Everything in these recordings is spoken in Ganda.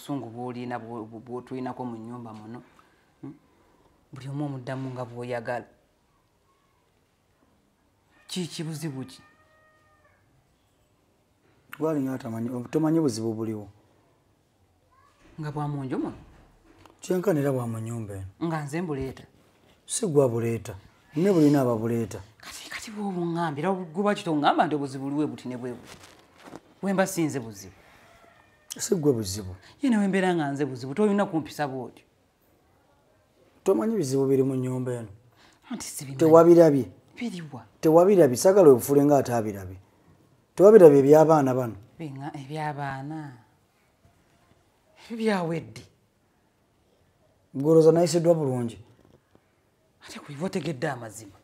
Obusungu bw'olina bw'otulinako mu nnyumba muno. Buli omu omuddamu nga bw'oyagala. Kiki buzibu ki? Gwalinga atamanyi, tomanyi buzibu buliwo. Nga bwa mu nju muno? Kyenkanira bwa mu nnyumba eno. Nga nze mbuleeta. Si gwa buleeta. Ne bulina ababuleeta. Kati bw'oba oŋŋambira, guba ki toŋŋamba nti obuzibu buliwe buti ne bwe buti? Bwe mba sinze buzibu. Si gwe buzibu. Ye ne wembeera nga nze buzibu, tolina kumpisa bw'otyo. Tomanyi bizibu biri mu nnyumba eno. Anti sibimanyi. Tewabirabye. Biriwa. Tewabirabye, saagala obufule nga ataabirabye. Tewabirabye eby'abaana bano. Eby'abaana. Ebyo byawedde. Ggolooza nayisiddwa bulungi. Ate kuiva otegedde amazima.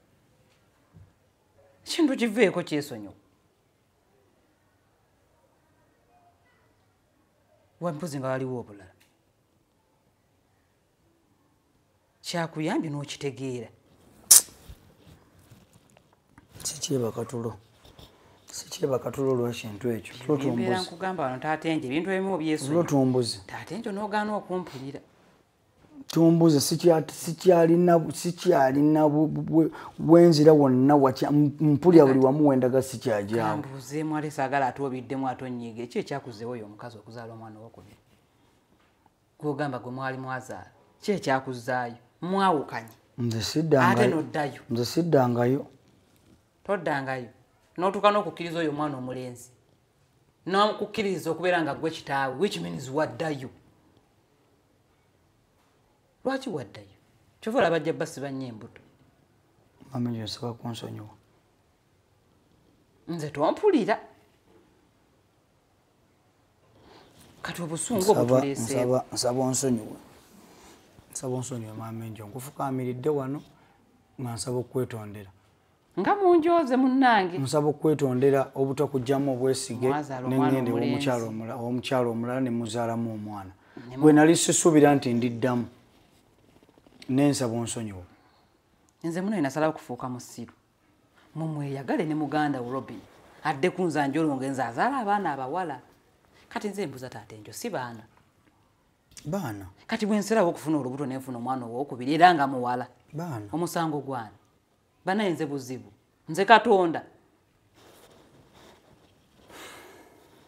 Ekintu kiveeko kyesonyiwa. Wampozi nga waliwo obulala. Kyakuyambye n'okitegeera. Sikyebaka tulo. Sikyebaka tulo olw'ekintu ekyo. Tulo Embeera tumbuzi. nkugamba wano taata Enje, ebintu ebimu obyesonyiwa. Tulo tumbuzi. Taata Enje n'ogaana okumpulira. Tumbuze, sikyalina bwenzira wonna mpulira buli wamu wendaga sikyajaawo. Kambuuzeemu ate saagala ate obiddemu ate onnyiige. Ki ekyakuzeewo oyo omukazi okuzaala omwana owookubiri? Gw'ogamba gwe mwali mwazaala. Ki ekyakuzaayo? Mwawukanye. Nze siddangayo. Ate n'oddayo. Nze siddangayo. Toddangayo. N'otuuka n'okukkiriza oyo omwana omulenzi. N'okukkiriza okubeera nga ggwe kitaawe, which means waddayo. Lwaki waddayo? Kyova olaba bajja basiba nnyo embuto. Mama nze nsaba kunsonyiwa. Nze tompulira. Kati obusungu obutuleeseewo. Nsaba onsonyiwe. Nsaba onsonyiwe maama Enjo. Nkufukaamiridde wano nga nsaba okwetondera. Nga munjooze munnange. Nsaba okwetondera obutakugyamu obwesige Mwazaala omwana ne ŋŋenda omulenzi. ew'omukyala omulala ne muzaalamu omwana. Gwe nali sisuubira nti ndiddamu. Ne nsaba onsonyiwe. Nze muno nasalawo kufuuka musiru. Mumweyagale ne muganda wo Robin. Adde kunza njolonge nze azaala abaana abawala. Kati nze mbuza taata Enjo si baana. Baana. Kati bwe nsalawo okufuna olubuto ne nfuna omwana owookubiri era nga muwala. Baana. Omusango gwana. Banaye nze buzibu. Nze Katonda.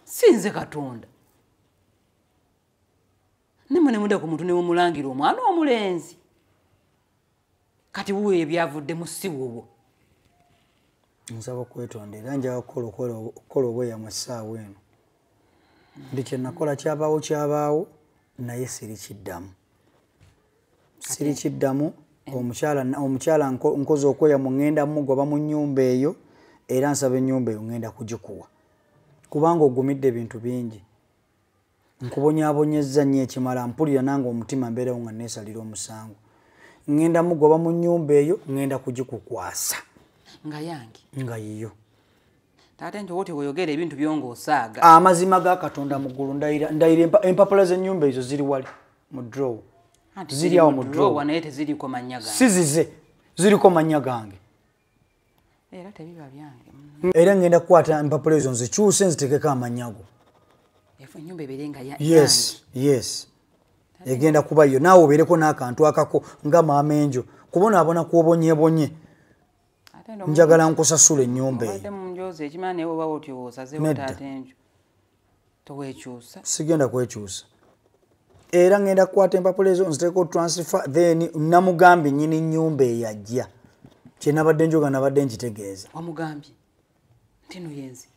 Si nze Katonda. Nimwe ne mudda ku muntu ne mumulangira omwana omulenzi. Kati wuwe ebyavudde mu si wuwo. Nsaba okwetondera era njagala okukola obweyamo essaawa eno. Ndi kye nakola kyabaawo kyabaawo naye sirikiddamu. Sirikiddamu. Omukyala nkoze okweyamo ŋŋenda mugoba mu nnyumba eyo era nsaba ennyumba eyo ŋŋenda kugikuwa. Kubanga ogumidde ebintu bingi. Nkubonyaabonyezza nnyo ekimala mpulira nange omutima mbeerawo nga neesalira omusango. Ŋŋenda mugoba mu nnyumba eyo ŋŋenda kugikukwasa. Nga yange. Nga yiyo. Taata Enjo wote weeyogera ebintu byo ng'osaaga. Amazima ga Katonda mu ggulu ndayira empapula z'ennyumba ezo ziri wali mu drawer. Anti Ziri awo mu drawer drawer. naye teziriko mannya gange. Si zize, ziriko mannya gange. Era tebiba byange. Era ngenda kukwata empapula ezo nzikyuse nzitekeko amannya go. Efu ennyumba ebeere nga Yes, yange. yes. Egenda kuba yo naawe obeereko n'akantu akako nga maama Enjo. Kubonaabona kw'obonyebonye. Ate ndo Njagala nkusasule ennyumba eyo. Obadde mu njozi ekimala naye oba otyo osazeewo Nedda. taata Enjo. Toweekyusa. Sigenda kwekyusa. Era ngenda kukwata empapula ezo nziteeko transfer then namugambye nnyini nnyumba eyajja. Kye nabadde njoga nabadde nkitegeeza. Wamugambye nti no yenzi.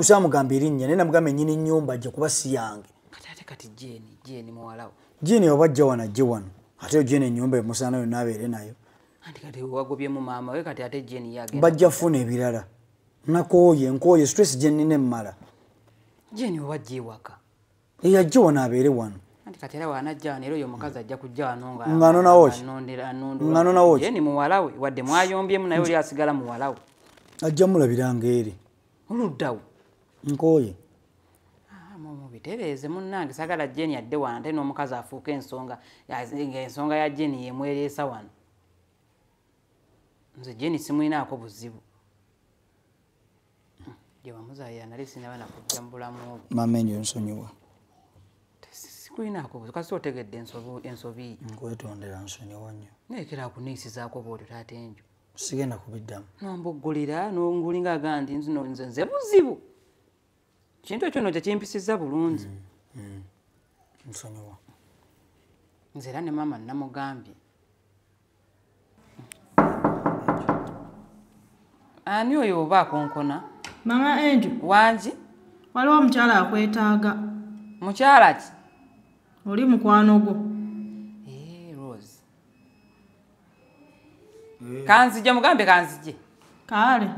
Samugambye erinnya naye namugambye nnyini nnyumba ajja kuba si yange. Kati ate kati Jane muwala wo. Jane oba ajja wano ajje wano. Ate Jane ennyumba emusaana yonna abeere nayo. Anti kati wagobyemu maama we kati ate Jane yagenda. Bajja kufuna ebirala. Nakooye, nkooye, stress gye nnina emmala. Jane oba ajja ewaka. Eyajja wano abeere wano. Anti kati era w'anajja wano era oyo omukazi ajja kujja wano nga Nga anonawo ki? anondera. Nga anonawo ki? Jane muwala we, wadde mwayombyemu naye oli asigala muwala we. Ajja mulabira ng'eri. Oluddawo. Nkooye. Mubitereeze munnange, saagala Jane adde wano ate n'omukazi afuuke ensonga, ng'ensonga ya Jane y'emwereesa wano. Nze Jane simulinaako buzibu. Gye wamuzaalira nali sinnaba na kujja mu bulamu obwo. Maama Enjo nsonyiwa. Sikulinako buzibu kasi otegedde ensobi. Nkwetondera nsonyiwa nnyo. Naye kuneesizaako bw'otyo taata Enjo. Sigenda kubiddamu. Nomboggolera n'ongulinga aga nti nzino nze nze buzibu. Kintu ekyo nno tekimpisizza bulungi. Nsonyiwa. Nze era ne maama namugambye. Ani oyo oba akonkona? Mama Enjo. Wangi? Waliwo omukyala akwetaaga. Mukyala ki? Oli mukwano gwo. Rose. Kanzije mugambe kanzije. Kale.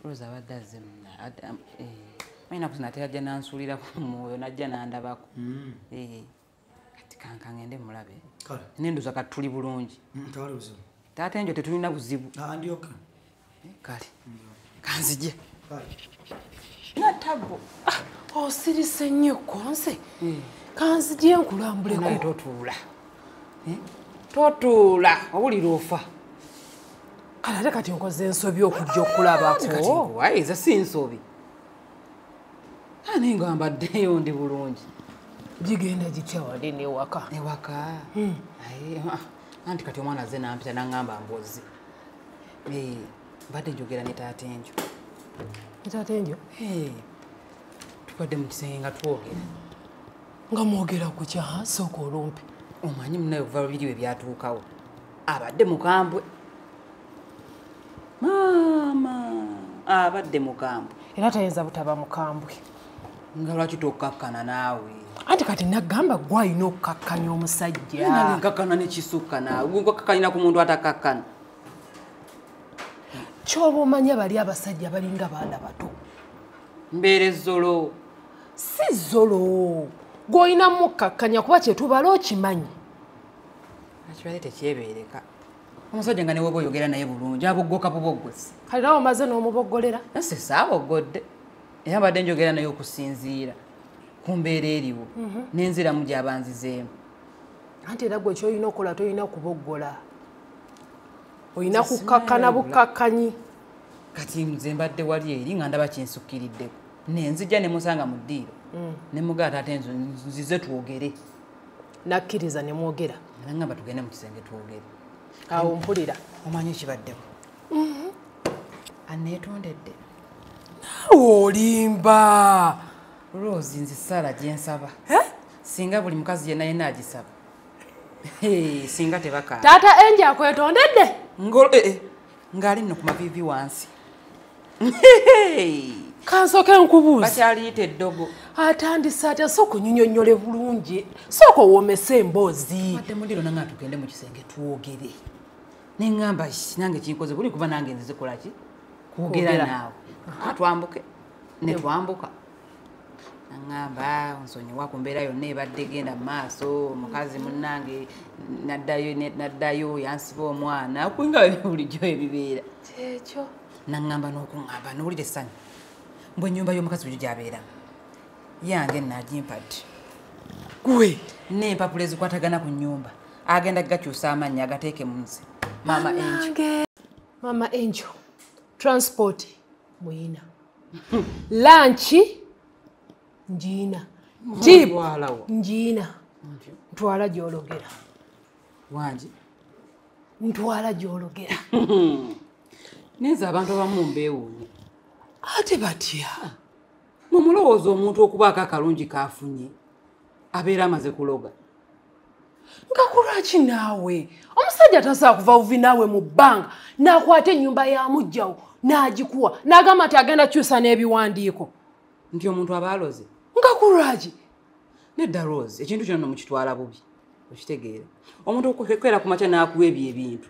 Rose abadde azze mayina kuzina ate ajja nansuulira ku mwoyo najja n'andabako. Kati kankangende mulabe. Kale. Nendoza kati tuli bulungi. Tewali buzibu. Taata Enjo tetulina buzibu. Ndi okay. Kale. Kanzije. Kale. Natabo. Osirise nnyo konse. Kanzije nkulambuleko. Naye totuula. Totuula owulira ofa. Kale ate kati nkoze ensobi okujja okulabako. Wayi nze si nsobi. Ani nga mbaddeyo ndi bulungi. Gigenda gitya wali n'ewaka? Ewaka? Aye, anti kati omwana azze n'ampita n'aŋŋamba mbozi. Mbadde njogera ne taata Enjo. Ne taata Enjo? Tubadde mu kisenge nga twogera. Nga mwogera ku kya sooka olumpe. Omanyi munnaye okuva lubiri we byatuukawo. Abadde mukambwe. Maama abadde mukambwe. Era tayinza butaba mukambwe. Nga lwaki tokkakkana naawe? Anti kati nagamba gwe alina okukkakkanya omusajja. Nange nkakkana nekisukka naawe. Gwe nkakkakkanyira ku muntu atakakkana. Ky'oba omanya bali abasajja balinga baana bato. Mbeera ezzolo. Si zzolo. Gwe olina mukkakkanya kuba kye tubala okimanyi. Ekibadde tekyebeereka. Omusajja nga ne bw'oba oyogera naye bulungi aboggoka buboggozi. Kale naawe omaze n'omuboggolera? Nse saabogodde. Era mbadde njogera naye okusinziira ku mbeera eriwo n'enziramu gy'abanzizeemu. Anti era gwe ky'olina okukola tolina kuboggola. Olina kukkakkana bukkakkanyi. Kati nze mbadde wali eri nga ndaba kinsukkiriddeko. Nenzijja ne musanga mu ddiiro. Ne mugamba taata Enjo nzize twogere. Nakkiriza ne mwogera. Nangamba tugende mu kisenge twogere. Awo mpulira. Omanyi ekibaddewo? Anneetondedde. Naawe olimba. Rose nze ssaala gye nsaba. Singa buli mukazi yenna yenna agisaba. Singa tebakaaba. Taata Enjo akwetondedde? Ng'ali nno ku maviivi wansi. Kansooke nkubuuze. Bakyaliyita eddogo. Atandise atya? Sooka onnyinyonnyole bulungi. Sooka owoomese emboozi. Mbadde mu ddiiro nangamba tugende mu kisenge twogere. Ne ŋŋamba nange kinkoze buli kuba nange nzize kola ki? Kwogera naawe. Twambuke. Ne twambuka. Naŋŋamba nsonyiwa ku mbeera yonna ebadde egenda mu maaso, omukazi munnange naddayo yansiba omwana, okulinga bulijjo ebibeera. Kyekyo. Naŋŋamba n'okuŋŋamba n'owulira essanyu. Mbwe ennyumba y'omukazi bulijjo gy'abeeramu. Yange nnaagimpadde. Gwe! N'empapula ezikwatagana ku nnyumba. Agenda gakyusa amannya agateeke mu nze. Mama Enjo. Mama Enjo. Transport muyina. Lunch njiina. Tip njiina. Ntwala gy'ologera. Wangi? Ntwala gy'ologera. Nenze abantu abamu mbeewuunya. Ate batya? Mumulowooza omuntu okubaako akalungi k'afunye abeera amaze kuloga. Nga kulwaki naawe? Omusajja tasobola kuva buvi naawe mu bbanga n'akwata ennyumba ya muggyawo n'agikuwa n'agamba nti agenda kukyusa n'ebiwandiiko. Nti omuntu aba aloze? Nga kulwaki? Nedda Rose, ekintu kino nno mukitwala bubi. Okitegeera. Omuntu okukeera ku makya n'akuwa ebyo ebintu.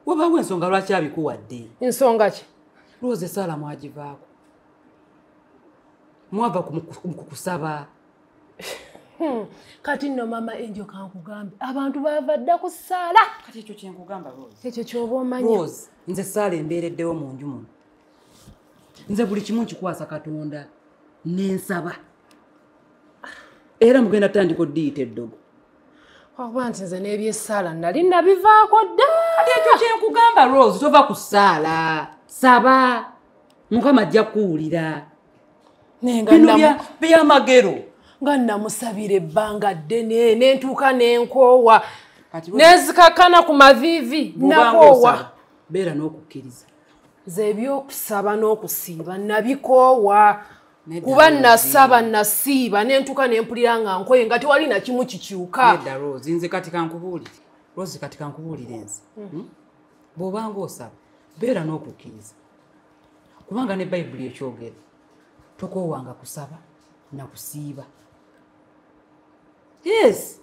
Wabaawo ensonga lwaki abikuwadde? Ensonga ki? Rose essaala mwagivaako. Mwava ku kusaba. Kati nno Mama Enjo kankugambe abantu baava dda ku ssaala. Kati ekyo kye nkugamba Rose. Ekyo ky'oba omanya. Rose, nze ssaala embeereddewo mu nju muno. Nze buli kimu nkikwasa Katonda n'ensaba. Era mugenda tandika oddiyita eddogo. Wakuba nti nze n'ebyessaala nali nabivaako dda. Kati ekyo kye nkugamba Rose, tova ku ssaala. Saba. Mukama ajja kuwulira. Bino byamagero. Nga namusabira ebbanga ddene nentuuka n'enkoowa. Nenzikakana ku maviivi nakoowa. Beera n'okukkiriza. Nze ebyokusaba n'okusiiba nabikoowa. Kuba nasaba nasiiba nentuuka nempulira nga nkoye nga tewali na kimu kikyuka. Nedda Rose, nze kati kankubuulire. Rose kati kankubuulire nze. Bw'obanga osaba beera n'okukkiriza. Kubanga ne Bayibuli ekyogera. Tokoowanga kusaba na kusiiba. Yes.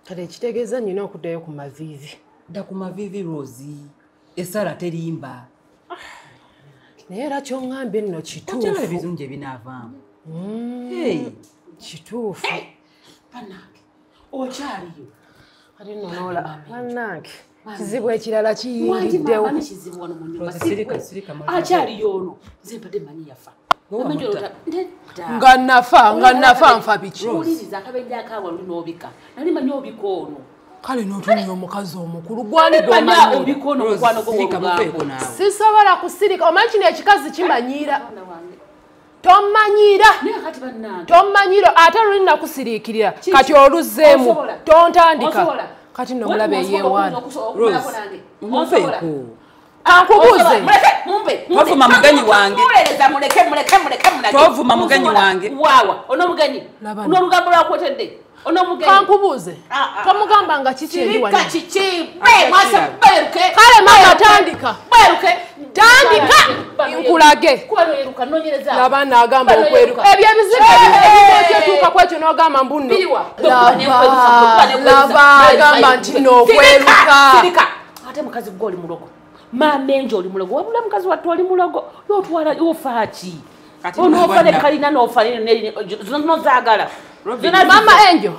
Kale ekitegeeza nnina okuddayo ku maviivi. Dda ku maviivi Rose. Essala terimba. Naye era ky'oŋŋambye nno kituufu. Okyalaba ebirungi ebinaavaamu. Kituufu. Bannange, okyaliyo. Kati nno n'olaba bannange. Kizibu ekirala kiyingiddewo. Akyaliyo ono. Nze mbadde mmanyi yafa. Nga nafa nfa biki? Owuliriza akabenje akaawa luli n'obika. Nali mmanyi obika ono. Kale n'otunula omukazi omukulu gw'ani gw'omanyi? Obika ono mukwano gwo w'olugambo. Sisobola kusirika. Omanyi kino ekikazi kimanyiira. Tomanyiira. Tomanyiira ate luli nakusiriikirira. Kati oluzzeemu tontandika. Kati nno omulabe yeewaana. Ankubuuze. Tovuma mugenyi wange. Tovuma mugenyi wange. Waawa, ono mugenyi. Ono olugambo lwakwetedde. Ono mugenyi. Kankubuuze. Tomugamba nga kiki eri wano. Kiki. Bweruke. Kale mama tandika. Bweruke. Tandika. Nkulage. Kuba noyeruka nonyereza. Laba n'agamba okweruka. Ebyo ebizibu ebituuka ku ekyo n'ogamba mbu nno. Laba agamba nti n'okweruka. Sirika. Ate mukazi gwe oli mulogo. Maama enjo oli mulogo. Wabula mukazi wattu oli mulogo. Y'otwala y'ofa ki? Onoofa ne kalina n'ofa nozaagala. Mama Angel.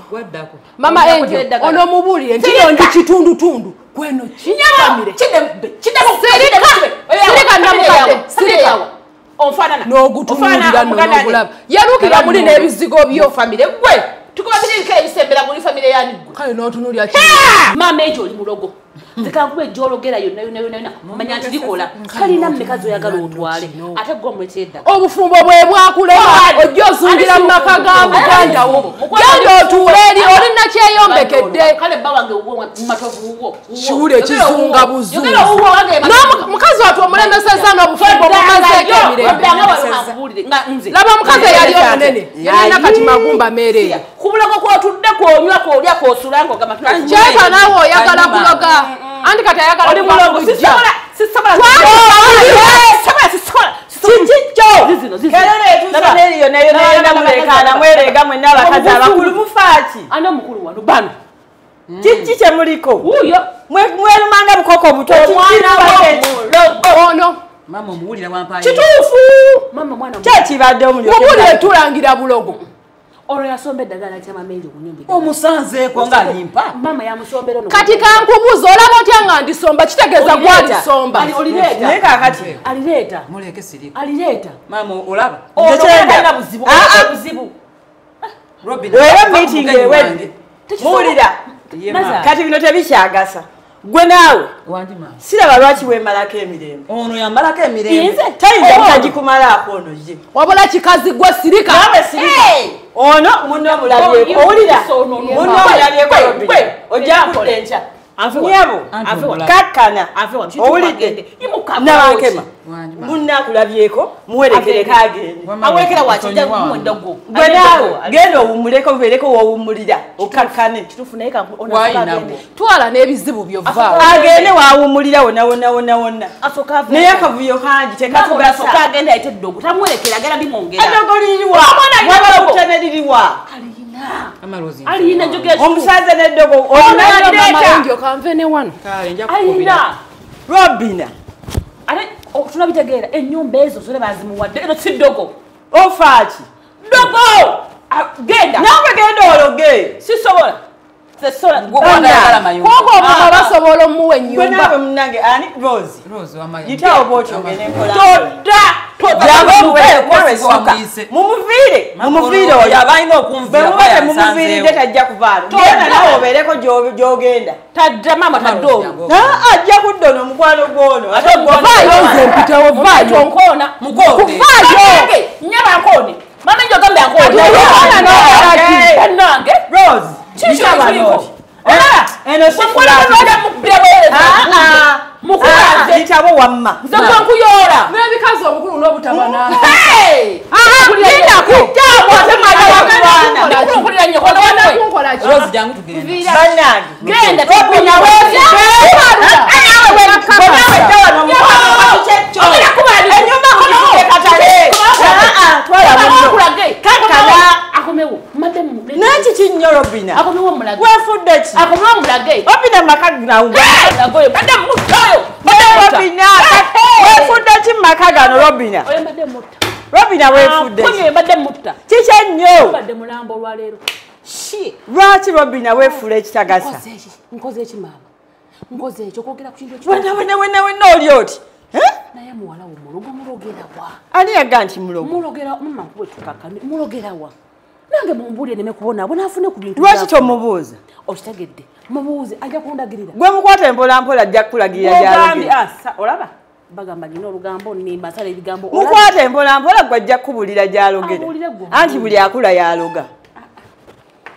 Mama Angel. Ono mubuulire nti ndi kitundutundu. Kweno kinyamire. Sirika namukadde. Sirika. Ofaanana. N'ogutunuulira nno n'ogulaba. Yerukira muli n'ebizigo byo. Famire gwe. Tukuba biriko ebisembera guli famire yani gwe. Kale n'otunuulira ki? Maama Angel oli mulogo. Nze kankuba ejjologera yonna yonna yonna yonna. Manya nti likola. Kalina mmeka z'oyagala otwale. Ate gwe omuleetera eddagala. Obufumbo bwe bwakulema. Ojja ozungira mu maka ga muganda wo. Genda otuule eri oli nakyeyombekedde. Kale bba wange wuwo mu matovu wuwo. Kiwule ekizunga buzungu. Yogera wuwo wange. Mukazi wattu omulemesezza n'obufumbo bumazeeko emirembe. Laba omukazi eyali omunene. Yalina kati magumba meereere. Ku bulago kw'otudde kw'onywa kw'olya kw'osula ng'ogamba Kyeka naawe oyagala kuloga. Anti kati ayagala Oli mulogo. Sisobola. Kiki Kelele etuusa n'eriyo nayo nayenda mulekaana mwereega mwenna abakazi abakulu mufaaki. Ani omukulu wano bano? Kiki kye muliko? Wuuyo. Mwerumanga bukoko buto. Omwana w'omulogo. Ono. Mama omuwulira wampaye. Kituufu. Mama mwana. Ki ekibadde omulyoke? Mubuulire tulangira bulogo. Olwo yasomba eddagala kya mama Angel ku nnyumba. Omusanzeeko ng'alimpa. Mama yamusombera ono. Kati kankubuuza olaba otya nga ndisomba kitegeeza gw'alisomba. Olireeta. Naye kaakati. Alireeta. Muleke sirika. Alireeta. Mama olaba. Ono talina buzibu. Buzibu. Robin. Wewe meeting ewedde. Muwulira. Kati bino tebikyagasa. Gwe naawe. Wangi mama. Siraba lwaki weemalako emirembe. Ono yamalako emirembe. Tayinza butagikumalako ono ye. Wabula kikazi gwe sirika. Naawe sirika. Ono munno omulabyeko. Owulira? Munno omulabyeko Robin. Ojja kudda enkya. Nnyabo. Kakkana. Owulidde? Nabankema. Munno akulabyeko muwerekereko agende. Awerekera waki? Gwe naawe genda owummuleko obeereko w'owummulira okakkane. Twala n'ebizibu byo vaawo. Agende w'awummulira wonna wonna wonna wonna. Naye akavuyo kangi tekatugasa. Agenda ayite eddogo. Tamuwerekera agenda bimwongera. Eddogo liriwa? Mwabakutane liriwa? Alina njogera. Omusaza n'eddogo olina kanve ne wano. Alina. Robina. Ate tunabitegeera ennyumba ezo zonna bazimuwadde eno si ddogo. Ofaaki? Ddogo! Genda. Naawe genda ologe. Sisobola. Koko omuntu basobola omuwa ennyumba. Gwe naawe munnange ani Rose. Rose wamayi. Yitawo bw'otyo ogende nkola. Todda. Mumuviire. Mumuviire oyo. Abalina okunviira. Bwe muba temumuviiridde tajja kuvaano. Genda naawe obeereko gy'ogenda. Tadda maama tadda olwo. Ajja kudda ono omukwano gw'ono. Vaayo nze mpitewo vaayo. Nkoona. Kuvaayo. Nnyaba nkoone. Mama njo gambe akola. Nange. Rose. Chicho. Eno si mukulaze litabo wamma nze nkuyora n'ebikazi obukulu n'obutabana. Hey! Linako ate nkulira nnyo kola Rose jangu tugende. Bannange genda tukunya wewe. Nanki kinnyo Robina. Akomewo mulage. Wefudde ki? Akomewo mulage. Robina maka gano. Robina. Wefudde ki maka gano Robina? Oyo mbadde mutta. Robina wefudde. Kunyo mbadde mutta. Kiki ennyo? Mbadde mulambo olwaleero. Shi. Lwaki Robina weefuula ekitagasa? Nkoze eki maama? Nkoze ekyo okwogera ku kintu ekyo. Wena wena wena oli oti. Naye muwala wo mulogo mulogera wa? Ani yaga nti mulogo? Mulogera mama nkuwe tukakane. Mulogera wa? Nange mumbuulire neme kubonaabona afune ku bintu. Lwaki tomubuuza? Okitegedde. Mubuuze ajja kundagirira. Gwe mukwata empola mpola ajja kukulagirira gy'alogera. Olaba? Bagamba nina olugambo nnimba nsala ebigambo. Mukwata empola mpola gwe ajja kukubulira gy'alogera. Anti buli akula y'aloga.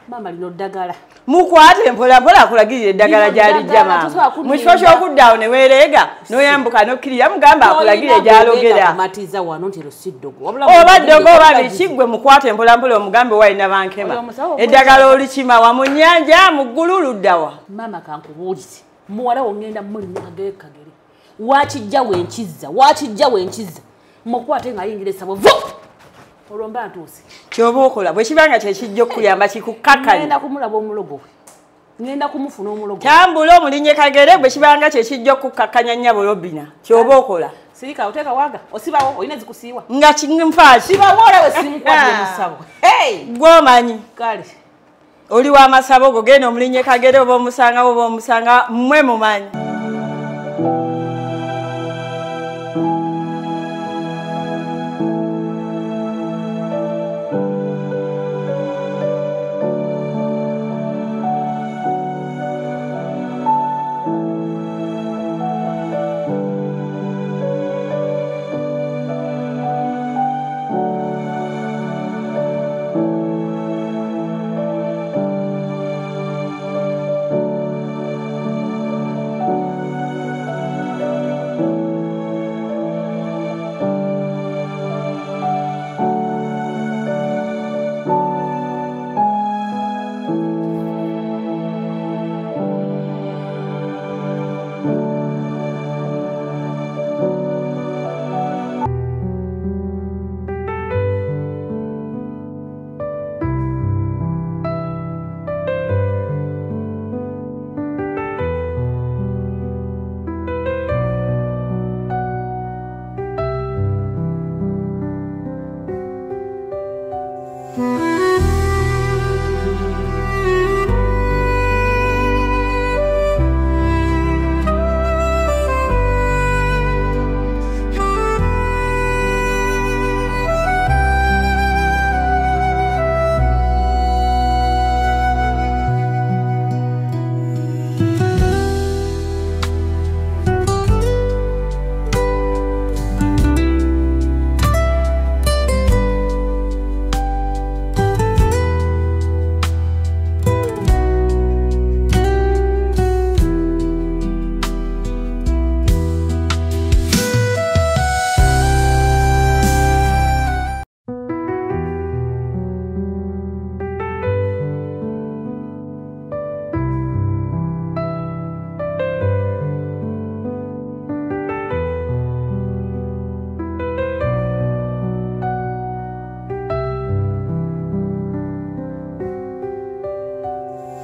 Mama lino ddagala. Mukwate empola mpola akulagirira eddagala gy'alijja maama. Mu kifo ky'okudda awo ne weereega n'oyambuka n'okkirira mugamba akulagirire gy'alogera. Matiza wano nti ero si ddogo. Oba ddogo oba biki ggwe mukwate empola mpola omugambe walina bankema. Eddagala olikima wa mu nnyanja mu ggulu ludda wa. Maama kankubuulire. Muwala wo ŋŋenda mulimu kagere kagere. Waakijja wenkizza, waakijja wenkizza. Mukwate ng'ayingira essabo vu! Olwo mba ntuuse. Ky'oba okola bwe kiba nga kye kijja okukuyamba kikukakkanya. Ŋŋenda kumulaba omulogo we. Ŋŋenda kumufuna omulogo. Tambula omulinye kagere bwe kiba nga kye kijja okukakkanya nnyabo Robina. Ky'oba okola. Sirika oteeka waaga osibawo olina zikusiiwa. Nga kinfaaki. Sibawo olawe simukwatire musawo. Hey! Gw'omanyi. Kale. Oli w'amasabo go genda omulinye kagere oba omusanga oba omusanga mmwe mumanyi.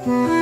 Mm-hmm.